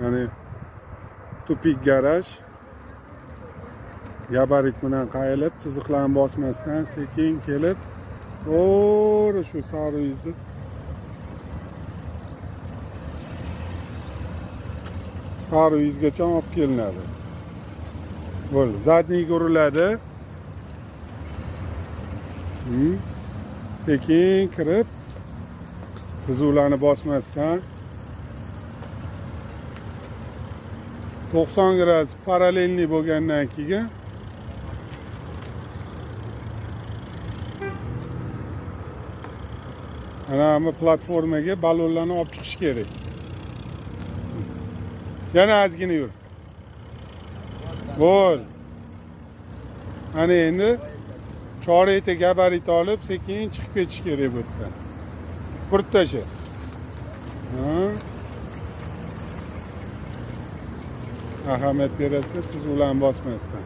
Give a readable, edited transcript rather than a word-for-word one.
Ya'ni тупик garaj gabarit bilan qayilib, chiziqlarni bosmasdan sekin kelib, to'g'ri shu sari yuzi sari yuzgacha olib kelinadi. Bo'ldi. Задний ga uriladi. Sekin kirib, chizuvlarni bosmasdan 90 gradus параллельный bo'lgandan keyin ana bu platformaga ballonlarni olib chiqish kerak. Yana ozgina yur. Bo'l. Ana endi chorakta gabarit olib, sekin chiqib ketish kerak bu yerdan. Burib tasha. Ha. Ahamiyat berasizlar, chizuvlarni bosmasdan.